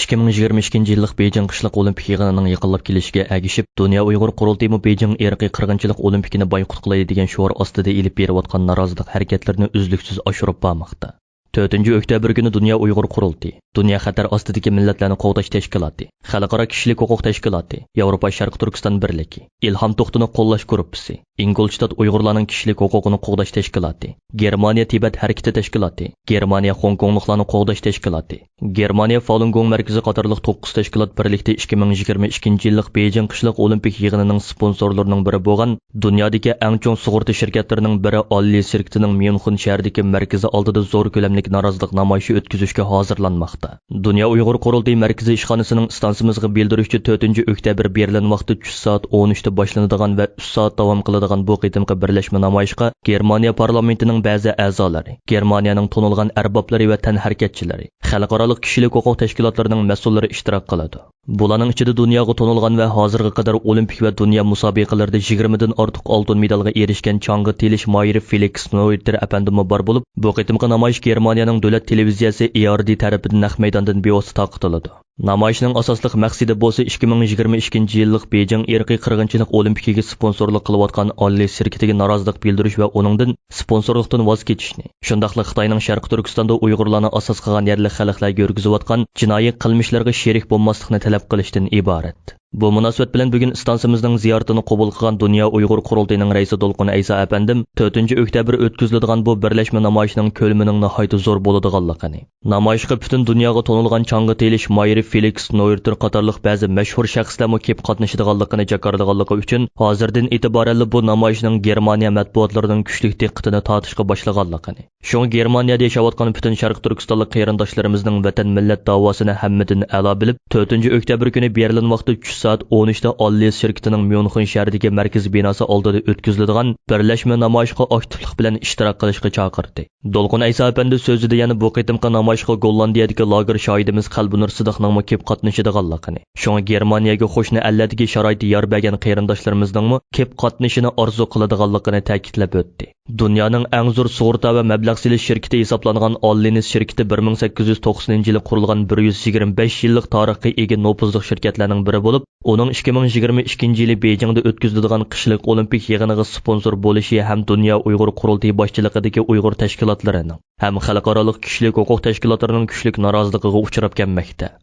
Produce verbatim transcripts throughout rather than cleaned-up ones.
ئىككى مىڭ يىگىرمە ئىككىنچى يىللىق بېيجىڭ قىشلىق ئولىمپىك يىغىنىنىڭ يېقىنلاپ كېلىشىگە ئەگىشىپ، دۇنيا ئۇيغۇر قۇرۇلتىيىمۇ بېيجىڭ ئىرقىي قىرغىنچىلىق ئولىمپىكىنى بايقۇت قىلاي دېگەن شوئار ئاستىدا ئېلىپ بېرىۋاتقان نارازىلىق ھەرىكەتلىرىنى ئۈزلۈكسىز ئاشۇرۇپ بارماقتا. تۆتىنچى ئۆكتەبىر كۈنى دۇنيا ئۇيغۇر قۇرۇلتىيى، دۇنيا خەتەر ئاستىدىكى مىللەتلەرنى قوغداش تەشكىلاتى، خەلقئارا كىشىلىك ھوقۇق تەشكىلاتى، ياۋروپا شەرقىي تۈركىستان بىرلىكى، ئىلھام توختىنى قوللاش گۇرۇپپىسى، ئىنگولشتات ئۇيغۇرلارنىڭ كىشىلىك ھوقۇقىنى قوغداش تەشكىلاتى، گېرمانىيە تىبەت ھەرىكىتى تەشكىلاتى، گېرمانىيە خوڭكوڭلۇقلارنى قوغداش تەشكىلاتى، گېرمانىيە فالۇن گوڭ مەركىزى قاتارلىق توققۇز تەشكىلات بىرلىكتە ئىككى مىڭ يىگىرمە ئىككىنچى يىللىق بېيجىڭ قىشلىق ئولىمپىك يىغىنىنىڭ سپونسورلىرىنىڭ بىرى بولغان دۇنيادىكى ئەڭ چوڭ سۇغۇرتا شىركەتلىرىنىڭ بىرى ئاللى شىركىتىنىڭ ميۇنخېن شەھىرىدىكى مەركىزى ئالدىدا زور كۆلەملىك نارازىلىق نامايىشى ئۆتكۈزۈشكە ھازىرلانماقتا. دۇنيا ئۇيغۇر قۇرۇلتىيى مەركىزىي ئىشخانىسىنىڭ ئىستانسىمىزغا بىلدۈرۈشىچە، تۆتىنچى ئۆكتەبىر بېرلىن ۋاقتى چۈش سائەت ئون ئۈچتە باشلىنىدىغان ۋە ئۈچ سائەت داۋام قىلىدىغان بۇ قېتىمقى بىرلەشمە نامايىشقا گېرمانىيە پارلامېنتىنىڭ بەزى ئەزالىرى، گېرمانىيەنىڭ تونۇلغان ئەربابلىرى ۋە تەنھەرىكەتچىلىرى، خەلقئارالىق كىشىلىك ھوقۇق تەشكىلاتلىرىنىڭ مەسئۇللىرى ئىشتىراك قىلىدۇ. بۇلارنىڭ ئىچىدە دۇنياغا تونۇلغان ۋە ھازىرغا قەدەر ئولىمپىك ۋە دۇنيا مۇسابىقىلىرىدە يىگىرمىدىن ئارتۇق ئالتۇن مېدالغا ئېرىشكەن چاڭغا تېلىش ماھىرى فېلىكس نويتېر ئەپەندىمۇ بار بولۇپ، بۇ قېتىمقى نامايىش گېرمانىيەنىڭ دۆلەت تېلېۋىزىيەسى ئى ئار دى تەرىپىدىن نەق مەيداندىن بىۋاسىتە تارقىتىلىدۇ. نامايىشنىڭ ئاساسلىق مەقسىتى بولسا ئىككى مىڭ يىگىرمە ئىككىنچى يىللىق بېيجىڭ ئىرقىي قىرغىنچىلىق ئولىمپىكىگە سپونسورلۇق قىلىۋاتقان ئاللى شىركىتىگە نارازىلىق بىلدۈرۈش ۋە ئۇنىڭدىن سپونسورلۇقتىن ۋاز كېچىشنى، شۇنداقلا خىتاينىڭ شەرقىي تۈركىستاندا ئۇيغۇرلارنى ئاساس قىلغان يەرلىك خەلقلەرگە يۈرگۈزۈۋاتقان جىنايى قىلمىشلىرىغا شېرىك بولماسلىقنى تەلەپ قىلىشتىن ئىبارەت. بۇ مۇناسىۋەت بىلەن بۈگۈن ئىستانسىمىزنىڭ زىيارىتىنى قوبۇل قىلغان دۇنيا ئۇيغۇر قۇرۇلتىيىنىڭ رەئىسى دولقۇن ئەيسا ئەپەندىم تۆتىنچى ئۆكتەبىر ئۆتكۈزۈلىدىغان بۇ بىرلەشمە نامايىشىنىڭ كۆلىمىنىڭ ناھايىتى زور بولىدىغانلىقىنى، نامايىشقا پۈتۈن دۇنياغا تونۇلغان چاڭغا تېلىش ماھىرى فېلىكس نويرتېر قاتارلىق بەزى مەشھۇر شەخسلەرمۇ كېلىپ قاتنىشىدىغانلىقىنى جاكارلىغانلىقى ئۈچۈن، ھازىردىن ئېتىبارەنلا بۇ نامايىشنىڭ گېرمانىيە مەتبۇئاتلىرىنىڭ كۈچلۈك دىققىتىنى تارتىشقا باشلىغانلىقىنى، شۇڭا گېرمانىيەدە ياشاۋاتقان پۈتۈن شەرقىي تۈركىستانلىق قېرىنداشلىرىمىزنىڭ ۋەتەن مىللەت داۋاسىنى ھەممىدىن ئەلا بىلىپ، تۆتىنچى ئۆكتەبىر كۈنى بېرلىن ۋاقتى چۈش سائەت ئون ئۈچتە ئاللىس شىركىتىنىڭ ميۇنخېن شەھىرىدىكى مەركىزىي بىناسى ئالدىدا ئۆتكۈزۈلىدىغان بىرلەشمە نامايىشقا ئاكتىپلىق بىلەن ئىشتىراك قىلىشقا چاقىردى. دولقۇن ئەيسا ئەپەندى سۆزىدە يەنە بۇ قېتىمقى نامايىشقا گوللاندىيەدىكى لاگېر شاھىدىمىز قەلبىنۇر سىدىقنىڭمۇ كېلىپ قاتنىشىدىغانلىقىنى، شۇڭا گېرمانىيەگە قوشنا ئەللەردىكى شارائىتى يار بەرگەن قېرىنداشلىرىمىزنىڭمۇ كېلىپ قاتنىشىنى ئارزۇ قىلىدىغانلىقىنى تەكىتلەپ ئۆتتى. دۇنيانىڭ ئەڭ زور سۇغۇرتا ۋە مەبلەغ سېلىش شىركىتى ھېسابلانغان ئاللىنىس شىركىتى بىر مىڭ سەككىز يۈز توقسىنىنچى يىلى قۇرۇلغان بىر يۈز يىگىرمە بەش يىللىق تارىخقا ئىگە نوپۇزلۇق شىركەتلەرنىڭ بىرى بولۇپ، ئۇنىڭ ئىككى مىڭ يىگىرمە ئىككىنچى يىلى بېيجىڭدا ئۆتكۈزۈلىدىغان قىشلىق ئولىمپىك يىغىنىغا سپونسور بولۇشى ھەم دۇنيا ئۇيغۇر قۇرۇلتىيى باشچىلىقىدىكى ئۇيغۇر تەشكىلاتلىرىنىڭ ھەم خەلقئارالىق كىشىلىك ھوقۇق تەشكىلاتلىرىنىڭ كۈچلۈك نارازىلىقىغا ئۇچراپ كەلمەكتە.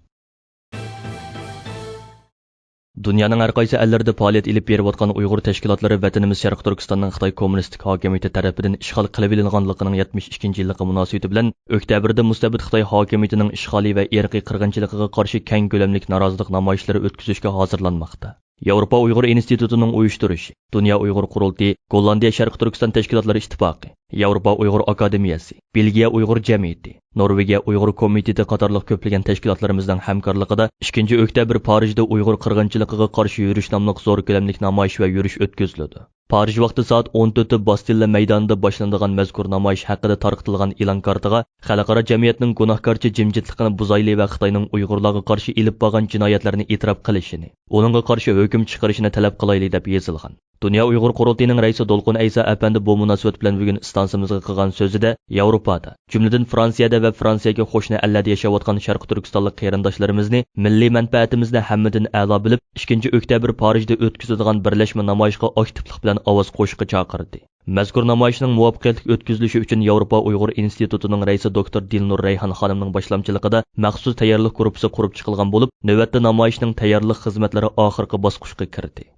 دۇنيانىڭ ھەر قايسى ئەللىرىدە پائالىيەت ئېلىپ بېرىۋاتقان ئۇيغۇر تەشكىلاتلىرى ۋەتىنىمىز شەرقىي تۈركىستاننىڭ خىتاي كوممۇنىستىك ھاكىمىيىتى تەرىپىدىن ئىشغال قىلىۋېلىنغانلىقىنىڭ يەتمىش ئىككىنچى يىللىقى مۇناسىۋىتى بىلەن ئۆكتەبىردە مۇستەبىت خىتاي ھاكىمىيىتىنىڭ ئىشغالى ۋە ئىرقىي قىرغىنچىلىقىغا قارشى كەڭ كۆلەملىك نارازىلىق نامايىشلىرى ئۆتكۈزۈشكە ھازىرلانماقتا. ياۋروپا ئۇيغۇر ئىنستىتۇتىنىڭ ئۇيۇشتۇرۇشى، دۇنيا ئۇيغۇر قۇرۇلتىيى، گوللاندىيە شەرقىي تۈركىستان تەشكىلاتلىرى ئىتتىپاقى، ياۋروپا ئۇيغۇر ئاكادېمىيەسى، بېلگىيە ئۇيغۇر جەمئىيىتى، نورۋېگىيە ئۇيغۇر كومىتېتى قاتارلىق كۆپلىگەن تەشكىلاتلىرىمىزنىڭ ھەمكارلىقىدا ئىككىنچى ئۆكتەبىر پارىژدا ئۇيغۇر قىرغىنچىلىقىغا قارشى يۈرۈش ناملىق زور كۆلەملىك نامايىش ۋە يۈرۈش ئۆتكۈزۈلىدۇ. پارىژ ۋاقتى سائەت ئون تۆتتە باستىللا مەيدانىدا باشلىنىدىغان مەزكۇر نامايىش ھەققىدە تارقىتىلغان ئېلان كارتىغا خەلقئارا جەمئىيەتنىڭ گۇناھكارچە جىمجىتلىقىنى بۇزايلى ۋە خىتاينىڭ ئۇيغۇرلارغا قارشى ئېلىپ بارغان جىنايەتلەرنى ئېتىراپ قىلىشىنى، ئۇنىڭغا قارشى ھۆكۈم چىقىرىشىنى تەلەپ قىلايلى، دەپ يېزىلغان. دۇنيا ئۇيغۇر قۇرۇلتىيىنىڭ رەئىسى دولقۇن ئەيسا ئەپەندى بۇ مۇناسىۋەت بىلەن بۈگۈن ئىستانسىمىزغا قىلغان سۆزىدە، ياۋروپادا، جۈملىدىن فرانسىيەدە ۋە فرانسىيەگە قوشنا ئەللەردە ياشاۋاتقان شەرقىي تۈركىستانلىق قېرىنداشلىرىمىزنى مىللىي مەنپەئەتىمىزنى ھەممىدىن ئەلا بىلىپ، ئىككىنچى ئۆكتەبىر پارىژدا ئۆتكۈزىدىغان بىرلەشمە نامايىشقا ئاكتىپلىق بىلەن ئاۋاز قوشۇشقا چاقىردى. مەزكۇر نامايىشنىڭ مۇۋەپپەقىيەتلىك ئۆتكۈزۈلۈشى ئۈچۈن ياۋروپا ئۇيغۇر ئىنستىتۇتىنىڭ رەئىسى دوكتور دىلنۇر رەيھان خانىمنىڭ باشلامچىلىقىدا مەخسۇس تەييارلىق گۇرۇپپىسى قۇرۇپ چىقىلغان بولۇپ، نۆۋەتتە نامايىشنىڭ تەييارلىق خىزمەتلىرى ئاخىرقى باسقۇچقا كىردى.